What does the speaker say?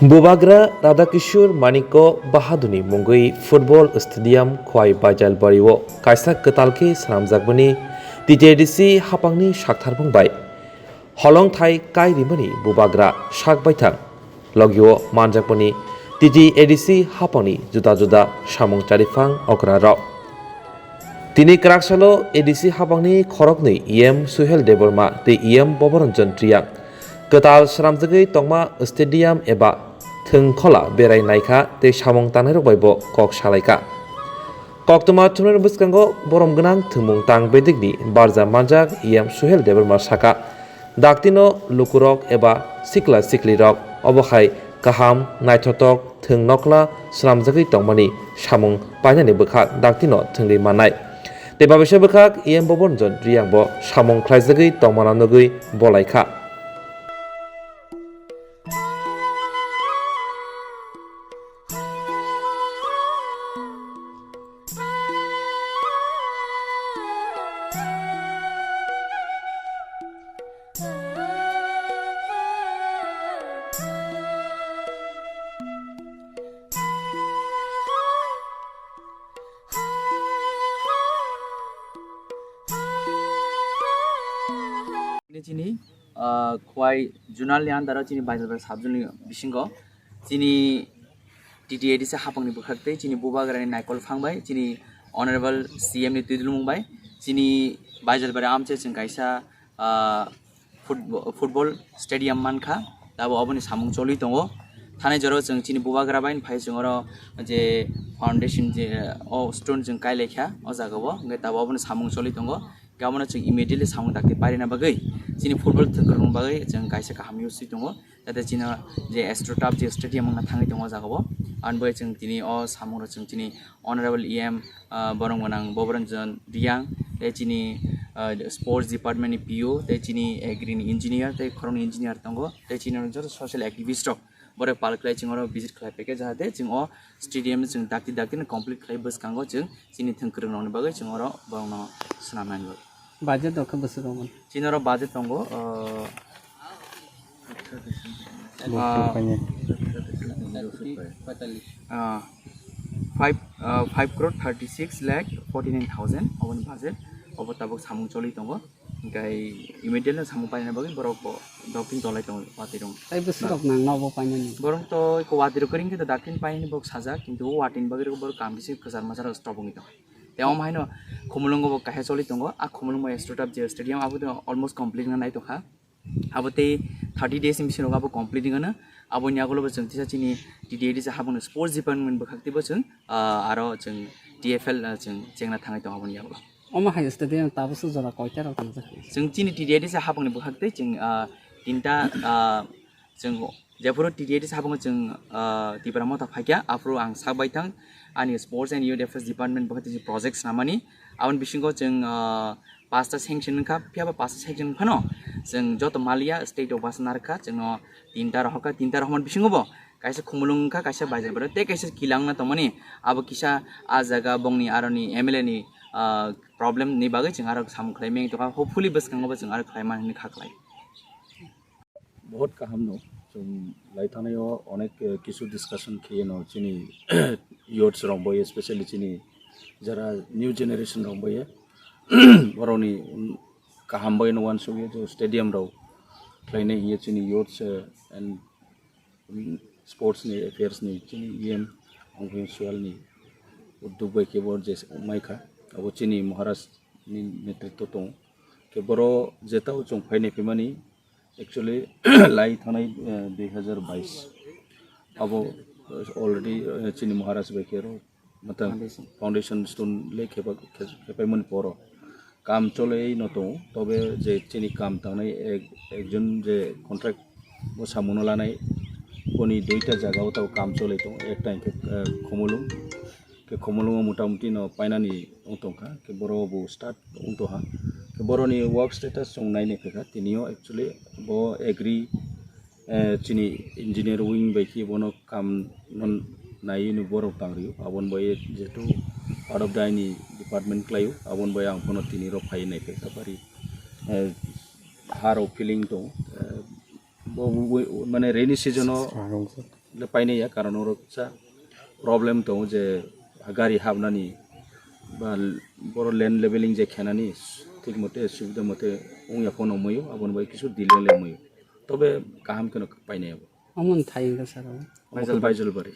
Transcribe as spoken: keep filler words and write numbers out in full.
Bubagra Radhakishore Manikya Bahadurni mungwi football stadium Khwai Baijalbario kaisa kwtal khe swnamjakmani T T A D C haphangni sakthar bung bai holongthai kai rimani bubagra sak baithang logio manjakmani T T A D C haphangni juda juda samung chariphang okrarok. Tini kwraksalo A D C haphangni khoroknwi E M Suhel Debbarma tei E M Boboranjan Riyang kwtal swnamjagwi tongma stadium eba thwngkhola berai naikha tei samung tangnairok bai bo kok salaikha. Koktwma thumnairok bwskango borom gwnang thwngmung tang bedekni barja manjak E M Suhel Debbarma saka, daktino lukurok eba sikla siklirok obo hai kaham naithotok thwng nokla swnamjagwi tongmani samung painani bwkha daktino thwngwi mannai. Tei babisa bwkhak E M Boboranjan Riyang bo samung khlaijagwi tongmana nugwi bolaikha. Chini, ah, Khwai Zonal ni under o chini Baijalbari sub zone ni bisingo chini T T A D C haphang ni bwkhak tei chini bubagra ni naikol phang bai chini Honorable C M ni twi dulmung bai chini Baijalbari amche chwng kaisa, ah, football, football stadium mankha, tabo oboni samung choli tongo. Thanai jora chwng chini bubagra bai phai chwng oro je foundation je o stone chwng kai laikha o jaga o, hwnkhe tabo oboni samung choli tongo. Hwnkhe abono chwng immediately samung dakti pairina bagwi chini football thwngkwrwng bagwi chwng kaisa kaham use tongo, jate chini je Astroturf je stadium wngna thangwi tongo o jaga o. Aboni bagwi chwng tini o samung rok chwng chini Honorable E M, ah, borom gwnang Boboranjan Riyang, tei chini, ah, Sports Department ni P O, tei chini Agri ni Engineer, tei khoroknwi Engineer tongo, tei chini joto social activist rok borok pal khlai chwng oro visit khlai paikha, jahate chwng o stadium chwng dakti dakti no complete khlai bwskango chwng chini thwngkwrwng rokni bagwi chwng oro borokno swnamnani bagwi. Budget rok khe bwswk rwmani? Chini oro budget tongo, ah, Bo Ah, khe painai. Ah, five, ah, five crore thirty six lakh forty nine thousand oboni budget, obo tabuk samung choli tongo. Hwnkhe immediately samung paina bagwi borok bo doktwing tolai tongo watwi rok. Tai bwswk rok nang no bo painani? Borok to iko watwi rok kring khe to doktwing painani borok sajak, kintu o watwi ni bagwi borok kam kisi kwchar machar stop wngwi tongo. Tei omo haino Khumulwngo bo kaisa choli tongo, a Khumulwngo Astroturf je stadium abo to almost complete wngna nai tongkha. Abo tei thirty days ni bisingo abo complete wngkha na. Aboni yagulo bo chwng tisa chini T T A D C haphangni sports department bwkhak teibo chwng, ah, aro chwng T F L, ah, chwng chengna thangwi tongo aboni yagulo. Omo hai stadium tabukso jora koita rok tangjak? Chwng chini T T A D C haphangni bwkhak tei chwng, ah, tinta, ah, chwng jephuru T T A D C haphangno chwng, ah, Tipra Motha phaikha, aphuru ang sak baithang ani Sports and Youth Affairs Department bwkhak tei project swnamani. Aboni bisingo chwng, ah, pasta sanction wngkha, phiya ba pasta sanction wngphano chwng joto maliya state o basa narwkha, chwngno tinta rohorkha, tinta rohormani bisingo bo kaisa Khumulwng wngkha, kaisa Baijalbari tei kaisa Kilang wngna tongmani. Abo kisa a jaga bongni aroni M L A ni, ah, problem ni bagwi chwng aro samung khlai meng tongkha, hopefully bwskango bo chwng aro khlai mani hwnwi kha khlai. Bahut kaham no, chwng lai thangnaio onek, eh, kisu discussion khiyeno chini youths rok bai, especially chini jara new generation rok bai, borokni, um, kaham bai no uansukya je stadium rok khlainai hiya chini youths, eh, and, um, sports ni affairs ni chini E M Ongpeng Sual ni uddog bai khe bo je maikha, abo chini Maharaj ni netritw tongo. Khe boro jeta o chwng phainai phaimani, actually, lai thanai, eh, dui hazar bais abo, eh, already, eh, chini Maharaj bai khe ro, matang Foundation. Foundation stone le khepa-, khe-, khepaimani poro kam cholei no tongo, tobe je chini kam tangnai ek-, ekjon je contract bo samuno lanai, boni duita jaga o tabuk kam cholei tongo, ekta hinkhe, eh, Khumulwng, khe Khumulwngo motamuti no painani wng tongkha, khe boro bo start wng tongkha. Khe boroni work status chwng nainai phaikha, tinio actually bo agri, eh, chini engineer wing bai khe bono kam no naiwi no borok tangrio, aboni bai jehetu part of the ani department khlaio, aboni bai ang bono tini rok phaiwi naiphaikha bari, eh, ha rok feeling tongo, eh, bo wi-, mane rainy season o Painai ya, karon oro kisa problem tongo je gari habnani ba boro land leveling je khenani thik mote subida mote wngya phano wngmaio, aboni bai kisu delay le wngmaio. Tobe kaham kheno painai abo. Omo thai wngkha sir abo. Baijal, Baijal bari.